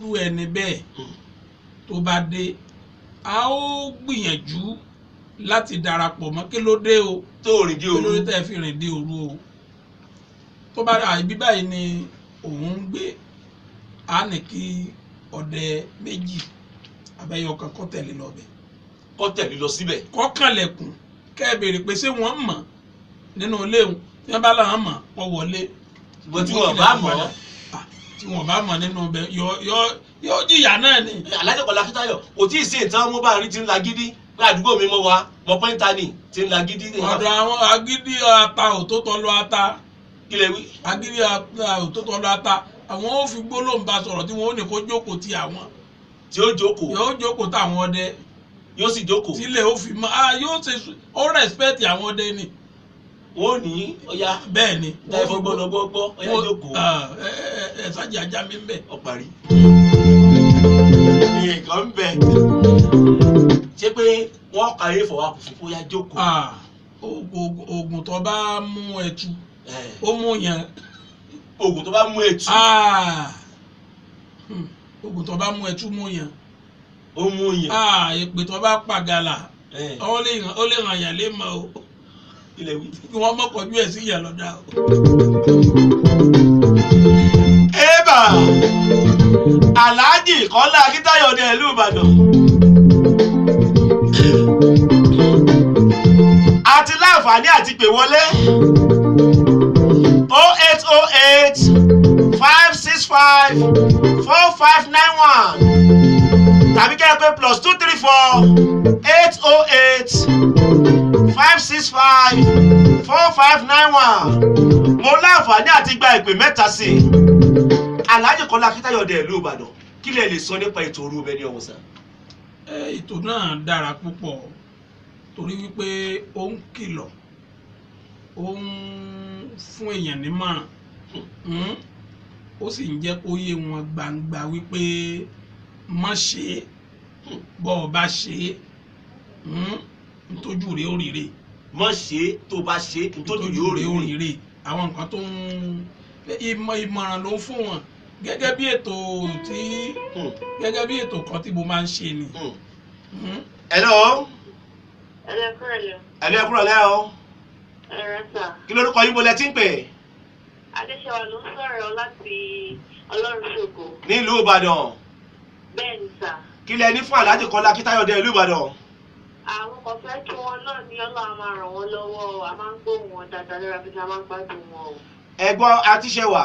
Irú ẹni bẹ́ẹ̀ tó bá dé, a ó gbìyànjú láti darapọ̀ mọ́. Kí ló dé o? Tó rìn dé Kí ló dé òru. tẹ́ fi rìn dé òru o? Tó bá dà ibi báyìí ni òun ń gbé, a ní kí ọdẹ méjì abẹ́yọ kan kó tẹ̀lé lọ bẹ̀. Kó tẹ̀lé lọ síbẹ̀. Kó kànlẹ̀kùn, kẹ́ ẹ béèrè pé ṣé wọ́n mọ̀ nínú ilé òun. Tí wọ́n bá láwọn mọ̀, wọ́n wọlé. Ṣùgbọ́n tí wọ́n bá mọ̀ ọ́. Tí wọ́n bá mọ̀ nínú ibẹ̀, yọ jìyà náà ni. Alhaji Kọ́lá Akíntayọ̀ kò tí ì sí ìtàn mú bá rí ti ń lagídí pé àdúgbò mi mọ́ wa mọ̀ pẹ́ńtà ni ti ń lagídí. Ọ̀dọ̀ àwọn agídí ata ò tó tọ́ lọ ata. Kí lè wí? Agídí ata ò tó tọ́ lọ ata. Àwọn ò fi gbólóhùn bá sọ̀rọ̀ tí wọ́n ò ní kó jókòó ti àwọn. Tí ó jókòó. Yóò jókòó táwọn ọdẹ. Yóò sì jókòó. Tílé ó fi mọ́, yóò ṣe, ó rẹ̀spẹ̀tì àwọn ọdẹ ni. Wọ́n ò ní ọya. Bẹ́ẹ̀ ni. Táyé fọ́ gbọ́dọ̀ gbọ́ ọya jókòó. Ẹ sájà ajá mi ń bẹ̀. Ó parí. Nǹkan ń bẹ. Ṣé pé wọ́n kàwé fọwọ́ kù fún bóyá jókòó? Oògùn tó bá mú ẹtu, ó mú yẹn. Oògùn tó bá mú ẹtu. Oògùn tó bá mú ẹtu mú yẹn. Ó mú yẹn. Èpè tó bá pàgàlà, ó lè ràn yàn lé mọ́ o. Ilẹ̀ wí. Kí wọ́n mọ̀ kọjú ẹ̀ sí yàn lọ́dà o. Ébà Alhaji Kọ́lá Akíntayọ̀ ní ìlú Ìbàdàn. A ti láǹfààní àti pè wọlé 0808 565 4591 tàbí kẹ́ ẹ pè +234 808 565 4591. Mo láǹfààní àti gba ìpè mẹ́ta sí i. Alhaji Kọ́lá Akíntayọ̀ dé ìlú Ìbàdàn, kí lẹ lè sọ nípa ètò Òru Ọbẹ̀ ní ọ̀hún sàn? Ètò náà dára púpọ̀ torí wípé ó ń kìlọ̀, ó ń fún èèyàn nímọ̀ràn, ó sì ń jẹ́ kó yé wọn gbangba wípé má ṣe é, bọ́ ọ bá ṣe é, ntójú rẹ̀ ó rire. Má ṣe é, tó bá ṣe é, ntójú rẹ̀ ó rire. Àwọn nǹkan tó ń ìmọ̀ràn ló ń fún wọn gẹ́gẹ́ bí ètò tí gẹ́gẹ́ bí ètò kan tí mo máa ń ṣe ni. Hello. Hello, kúrọ̀lẹ́. Hello, kúrọ̀lẹ́ o. Ẹ̀rọ sà. Kí lorúkọ yín, bo lẹ ti ń pè? Adéṣẹ́wà ló ń sọ̀rọ̀ láti Ọlọ́runṣògo. Nílùú Ìbàdàn. Bẹ́ẹ̀ni sà. Kí lẹ ní fún Alhaji Kọ́lá Akíntayọ̀ dé ìlú Ìbàdàn? Àwọn kan fẹ́ kí wọn náà ní Ọlọ́run máa ràn wọ́n lọ́wọ́, a máa ń gbóhùn wọn dáadáa lórí abẹ́sẹ̀, a máa ń gbádùn wọn o. Ẹ̀gbọ́n Àtiṣẹ́wà,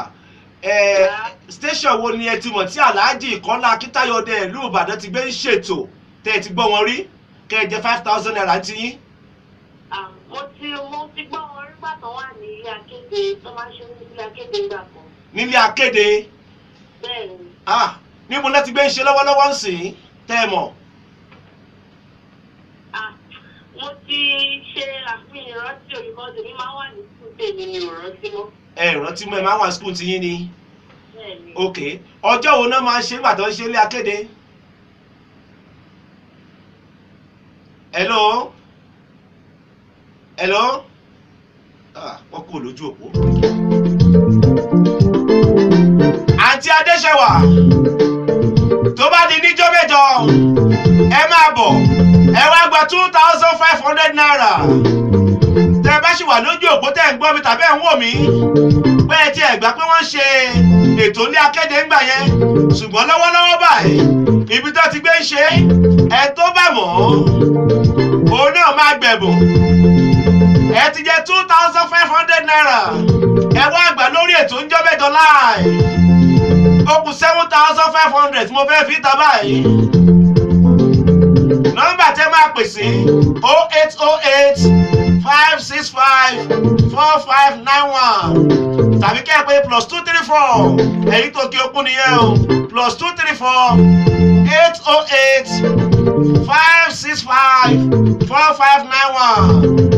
station wo ni ẹ ti mọ̀ tí Alhaji Kọ́lá Akíntayọ̀ dé ìlú Ìbàdàn ti gbé ń ṣètò tẹ́ ẹ ti gbọ́ wọn rí kẹ́ ẹ jẹ 5,000 naira ti yín? Mo ti gbọ́ wọn rí gbà tán wà ní ilé akéde tó máa ń ṣe ní ilé akéde ìgbà kan. Nílé akéde? Bẹ́ẹ̀ni. Níbo lẹ ti gbé ń ṣe lọ́wọ́lọ́wọ́ ń sìn tẹ́ ẹ mọ̀? Mo ti ṣe àfihàn ìrántí olùkọ́ tèmi máa wà ní sùkúl tèmi ni ò rántí mọ́. Ẹ rántí mọ́, ẹ máa wà ní sùkúl tiyín ni. Bẹ́ẹ̀ni. Ok, ọjọ́ wo náà máa ń ṣe nígbà tó ń ṣe ilé akéde? Hello? Hello? Wọ́n kúrò lójú òpó. Àǹtí Adéṣẹ́wà, tó bá di níjọ́ mẹ́jọ, ẹ máa bọ̀, ẹ wá gba 2,500 naira. Tẹ́ ẹ bá ṣì wà lójú òpó tẹ́ ẹ̀ ń gbọ́ mi tàbí ẹ̀ ń wò mí, pé ẹ ti ẹ̀ gbà pé wọ́n ń ṣe ètò ilé akéde ńgbà yẹn, ṣùgbọ́n lọ́wọ́lọ́wọ́ báyìí, ibi tó ti gbé ń ṣe, ẹ tó bá mọ̀ ọ́, òun náà máa gbẹ̀bùn. Ẹ ti jẹ 2,500 naira. Ẹ wá gbà lórí ètò ńjọ́ mẹ́jọ láì. Ó kù 7,500 tí mo fẹ́ fi ta báyìí. Nọ́mbà tẹ́ máa pè sí 0808 565 4591 tàbí kẹ́ ẹ pé +234, èyí tó kí okun nìyẹn o, +234 808 565 4591.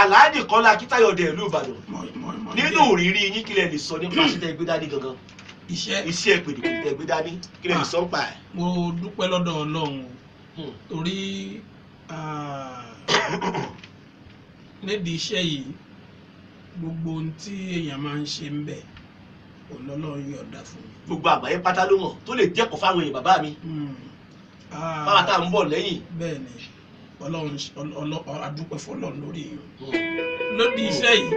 Alhaji Kọ́lá Akíntayọ̀ dé ìlú Ìbàdàn, nínú ìrírí yín kí lẹ lè sọ nípa iṣẹ́ tẹ́ gbé dání gangan? Iṣẹ́ pèdèpèdè tẹ́ gbé dání kí lẹ lè sọ nípa ẹ̀? Mo dúpẹ́ lọ́dọ̀ Ọlọ́run o, torí nídìí iṣẹ́ yìí gbogbo ohun tí èèyàn máa ń ṣe ń bẹ̀ Òun lọ́lọ́run yọ̀ǹda fún mi. Gbogbo àgbáyé pátá ló mọ̀ tó lè jẹ́kọ̀ọ́ fáwọn èèyàn bàbá mi. Fáwọn tá à ń bọ̀ lẹ́yìn. Bẹ́ẹ̀ ni, Ọlọ́run adúpẹ́ fọlọ́run lórí yìí lódì iṣẹ́ yìí.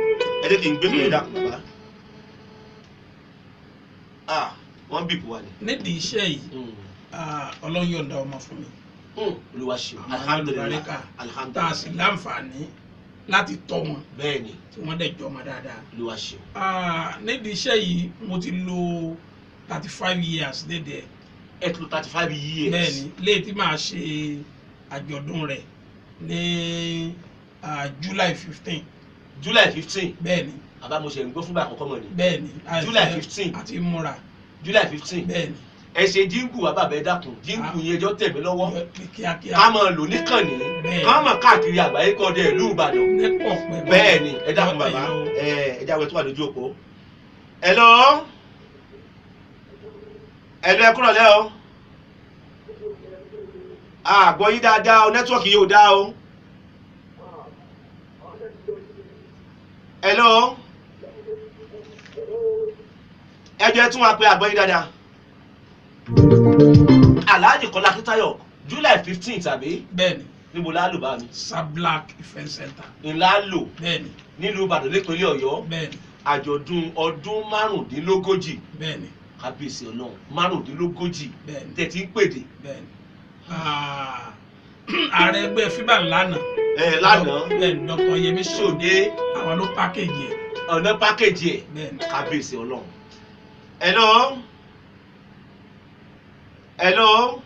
Ẹ jẹ́ kí n gbé fún ẹ̀dá bàbá. Wọ́n bìbù wa ni. Nídìí iṣẹ́ yìí, Ọlọ́run yọ̀ǹda ọmọ fún mi. Olúwa ṣeun, alhamdulilayi, tá a sì láǹfààní láti tọ́ wọn. Bẹ́ẹ̀ni. Tí wọ́n dẹ̀ jọ ọmọ dáadáa. Olúwa ṣeun. Nídìí iṣẹ́ yìí mo ti lò 35 years dédé. Ẹ ti lò 35 years. Bẹ́ẹ̀ni, léyìí tí màá ṣe àjọ̀dún rẹ̀ ní July 15. July 15. Bẹ́ẹ̀ni. Bàbá mo ṣe ń gbọ́ fúngbà àkọ́kọ́ mọ̀ ni. Bẹ́ẹ̀ni. July 15. Àti múra. July 15. Bẹ́ẹ̀ni. Ẹ ṣe jíǹgù wa bàbá, ẹ dákun, jíǹgù yẹn ẹjọ́ tẹ̀ mí lọ́wọ́. Kíákíá. Ká máa lò níkànnì, ká máa káàkiri àgbáyé kọ́ dé ìlú Ìbàdàn. Bẹ́ẹ̀ni, ẹ dákun bàbá, ẹ jáwé tó wà lójú òpó. Hello. Hello, ẹ kúrọ̀lẹ́ o. Àgbọ̀ yín dáadáa o, nẹ́tíwọ́ọ̀kì yìí ò dáa o. Hello. Ẹ jẹ́ tún wa pé àgbọ̀ yín dáadáa. Alhaji Kọ́lá Akíntayọ̀, July 15 tàbí. Bẹ́ẹ̀ni. Níbo la lò bá mi? Sablak Event Center. Ńlá lò. Bẹ́ẹ̀ni. Nílùú Ìbàdàn nípínlẹ̀ Ọ̀yọ́. Bẹ́ẹ̀ni. Àjọ̀dún ọdún 35. Bẹ́ẹ̀ni. Kábíyèsí Ọlọ́run, 35. Bẹ́ẹ̀ni. Tẹ̀tí ń pèdè. Bẹ́ẹ̀ni. Ààrẹ ẹgbẹ́ FIBA lánàá. Ẹ lánàá. Bẹ́ẹ̀ni, Dr. Yemi Ṣòdé. Àwọn ló pákéjì ẹ̀. Ọ̀nà pákéjì ẹ̀. Bẹ́ẹ̀ni. Kábíyèsí Ọlọ́run. Hello. Hello.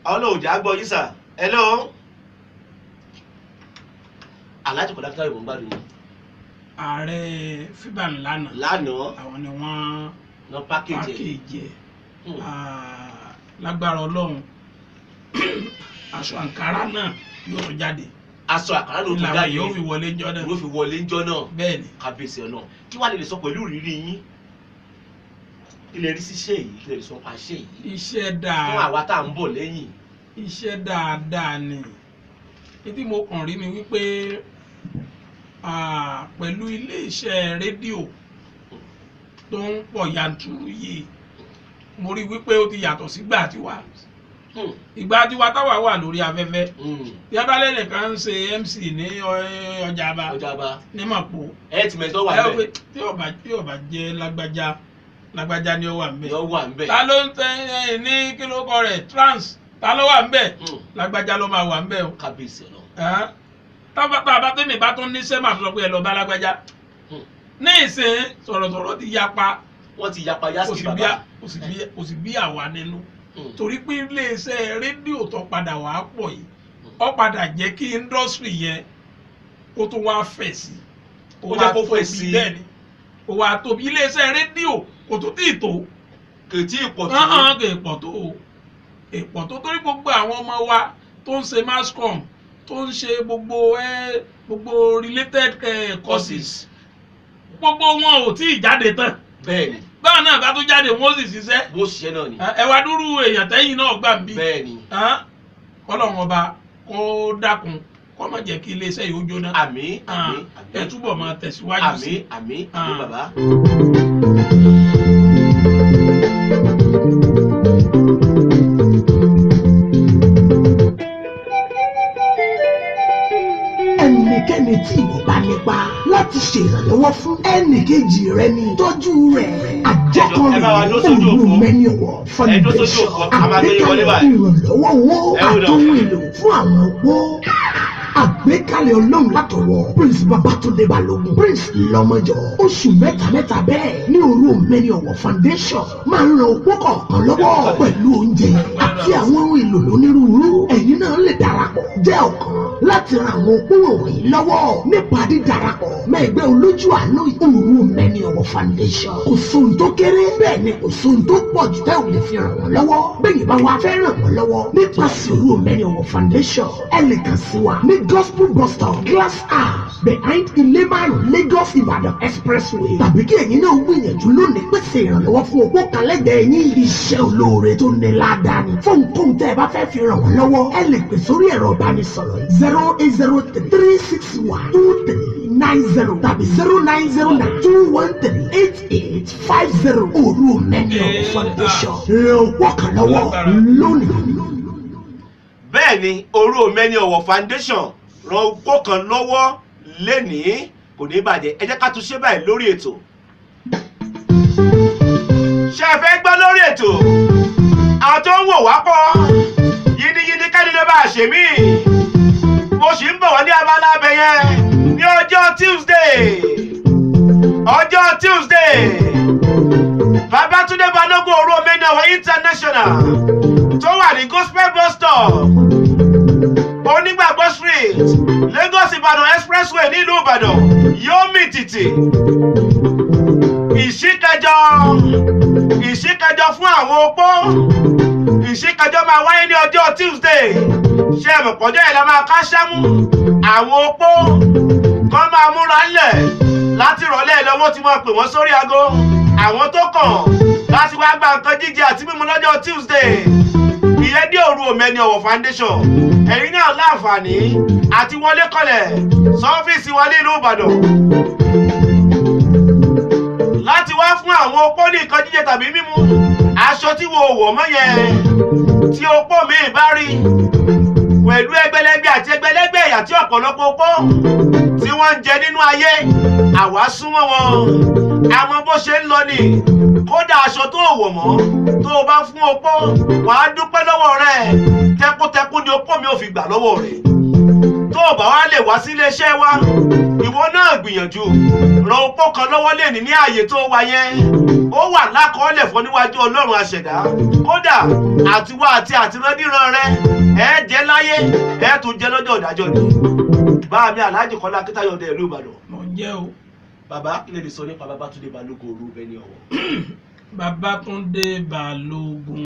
Ọlọ́run ò gbọ́ yín sà. Hello. Alhaji Kọ́lá Akíntayọ̀ mò ń gbádùn yín. Ààrẹ FIBA lánàá. Lánàá. Àwọn ni wọ́n lọ pákéjì ẹ̀. Lágbára Ọlọ́run, aṣọ àǹkárá náà yóò tún jáde. Aṣọ àǹkárá ló tún jáde. Yóò fi wọlé ńjọ́ náà. Yóò fi wọlé ńjọ́ náà. Bẹ́ẹ̀ni. Kábíyèsí Ọlọ́run, kí wàá lè sọ pẹ̀lú ìrírí yín? Kí lè rí síṣẹ́ yìí, kí lè rí sọ pa iṣẹ́ yìí? Iṣẹ́ dáa. Fún àwa tá à ń bọ̀ lẹ́yìn. Iṣẹ́ dáadáa ni. Ìdí mo kàn rí ni wípé pẹ̀lú ilé iṣẹ́ rédíò tó ń pọ̀ yanturu yìí, mo rí wípé ó ti yàtọ̀ sígbà tiwa. Ìgbà tiwa táwa wà lórí afẹ́fẹ́, tí abalẹ̀ nìkan ń ṣe MC ní Ọjà'ba ní Mọ̀pó, ẹ ti mẹ́tọ́ wà bẹ́ẹ̀. Tí ó bá jẹ́ lágbájá lágbájá ni ó wà ńbẹ̀. Yóò wà ńbẹ̀. Ta ló ń tẹ ẹ ní kí ló kọ rẹ̀ trans, ta ló wà ńbẹ̀? Lágbájá ló máa wà ńbẹ̀ o. Kábíyèsí Ọlọ́run. Tábà tẹ́mi bá tún ní sẹ́mà sọ pé ẹ lọ bá lágbájá. Ní ìsìn sọ̀rọ̀sọ̀rọ̀ ti yapa. Wọ́n ti yapa yásì bàbá. Kò sì bí àwa nínú. Torí pé iléeṣẹ́ rédíò tó padà wà á pọ̀ yìí, ó padà jẹ́ kí indọ́sírì yẹn kó tó wá fẹ̀ sí. Ó jẹ́ kó fẹ̀ sí. Bẹ́ẹ̀ni, ó wá tóbi. Iléeṣẹ́ rédíò kò tó tíì tó. Kò tí ì pọ̀ tó. Kò ì pọ̀ tó. Kò ì pọ̀ tó torí gbogbo àwọn ọmọ wa tó ń ṣe mass com, tó ń ṣe gbogbo gbogbo related courses, gbogbo wọn ò tí ì jáde tán. Bẹ́ẹ̀ni. Báwọn náà bá tún jáde wọn ó sì ṣiṣẹ́. Bó ṣiṣẹ́ náà ni. Ẹ wá dúró èèyàn tẹ́yìn náà gbà ń bí. Bẹ́ẹ̀ni. Kọ́lọ́run ọba kó dákun kó má jẹ́ kí iléeṣẹ́ yìí ó jóná. Àmín, àmín, àmín. Ẹ túbọ̀ máa tẹ̀síwájú sí. Àmín, àmín, àmín bàbá. Ẹnikẹ́ni tí ìwọ bá nípa láti ṣe ìrànlọ́wọ́ fún ẹnìkejì rẹ ni tọ́jú rẹ̀. Àjọkọrin Òru Mẹ́ni Ọ̀wọ̀ Foundation àgbékalẹ̀ ìrànlọ́wọ́ owó àtòhun èlò fún àwọn opó. Àgbékalẹ̀ Ọlọ́run látọwọ́ Prince Babatunde Balógun, Prince Lọ́mọjọ. Oṣù mẹ́ta mẹ́ta bẹ́ẹ̀ ní Òru Mẹ́ni Ọ̀wọ̀ Foundation máa ń ran opó kọ̀ọ̀kan lọ́wọ́ pẹ̀lú oúnjẹ àti àwọn ohun èlò lónírúurú. Ẹ̀yin náà lè darapọ̀ jẹ́ ọ̀kan láti ran àwọn opó wọ̀nyí lọ́wọ́ nípa dídarapọ̀ mẹ́ẹ̀gbẹ́ olójú àánú Òru Mẹ́ni Ọ̀wọ̀ Foundation. Kò sóhun tó kéré bẹ́ẹ̀ ni kò sóhun tó pọ̀ jù tẹ́ ò lè fi ràn wọ́n lọ́wọ́. Bẹ́ẹ̀ bá wa fẹ́ ràn wọ́n lọ́wọ́ nípasẹ̀ Òru Mẹ́ni Ọ̀wọ̀ Foundation, ẹ lè kàn sí wa ní Gospel Bus Stop, Glass House, behind Ilé-Márùn, Lagos Ìbàdàn Expressway. Tàbí kí ẹ̀yin náà gbìyànjú lónìí pèsè ìrànlọ́wọ́ fún opó kan lẹ́gbẹ̀ẹ́ yín. Iṣẹ́ olóore tó ní ládàá ni. Fún ohunkóhun tẹ́ ẹ bá fẹ́ fi ràn wọ́n lọ́wọ́, ẹ lè pè sórí ẹ̀rọ ìbánisọ̀rọ̀ 08033612390 tàbí 09092138850. Òru Mẹ́ni Ọ̀wọ̀ Foundation ràn opó kan lọ́wọ́ lónìí. Bẹ́ẹ̀ ni, Òru Mẹ́ni Ọ̀wọ̀ Foundation ran opó kan lọ́wọ́ lénìí, kò ní bàjẹ́. Ẹ jẹ́ ká tún ṣe báyìí lórí ètò. Ṣé ẹ fẹ́ gbọ́ lórí ètò? Àwọn tó ń wò wá pọ̀ yínníyínní kẹ́ni ló bá ṣe mí. Mo sì ń bọ̀ wá ní abala abẹ yẹn ní ọjọ́ Tuesday. Ọjọ́ Tuesday, Babátúndé Balógun Òru Mẹ́ni Ọ̀wọ̀ International tó wà ní Gospel Bus Stop, Onígbàgbọ́ Street, Lagos Ìbàdàn Expressway nílùú Ìbàdàn yóò mì tìtì. Ìṣíkẹjọ, ìṣíkẹjọ fún àwọn opó, ìṣíkẹjọ máa wáyé ní ọjọ́ Tuesday. Ṣé ẹ mọ̀ pọ́jọ́ yẹn la máa ká sámú àwọn opó kọ́ máa múra ńlẹ̀ láti rọ̀lẹ́ lọ́wọ́ tí wọ́n pè wọ́n sórí aago, àwọn tó kàn láti wá gba nǹkan jíjẹ àti mímu lọ́jọ́ Tuesday ìyẹn ní Òru Òmẹ́ni Ọ̀wọ̀ Foundation. Ẹ̀yin náà láǹfààní àti wọlé kọlẹ̀ sọ́fíìsì wa nílùú Ìbàdàn láti wá fún àwọn opó ní nǹkan jíjẹ tàbí mímu. Aṣọ tí wo wọ̀ mọ́ yẹn tí opó mi bá rí pẹ̀lú ẹgbẹ̀lẹ́gbẹ̀ àti ẹgbẹ̀lẹ́gbẹ̀ ẹ̀yà tí ọ̀pọ̀lọpọ̀ opó tí wọ́n ń jẹ nínú ayé, àwa súnmọ́ wọn, àmọ́ bó ṣe ń lọ ni. Kódà aṣọ tó wọ̀ mọ́ tó o bá fún opó, wàá dúpẹ́ lọ́wọ́ rẹ̀. Tẹkúntẹkún ni opó mi ò fi gbà lọ́wọ́ rẹ̀. Tó o bá wá lè wá sí iléeṣẹ́ wa, ìwọ náà gbìyànjú ràn opó kan lọ́wọ́ lè ní ààyè tó wà yẹn. Ó wà lákọọ́lẹ̀ fún níwájú Ọlọ́run àṣẹ̀dá. Kódà àtiwá àti àtìrandíran rẹ, ẹ jẹ́ láyé, ẹ tún jẹ́ lọ́jọ́ ìdájọ́ ni. Bá mi Alhaji Kọ́lá Akíntayọ̀ ọdẹ ìlú Ìbàdàn. Mò ń jẹ́ o. Bàbá, kí lè lè sọ nípa Babátúndé Balógun Òru Mẹ́ni Ọ̀wọ̀? Babátúndé Balógun.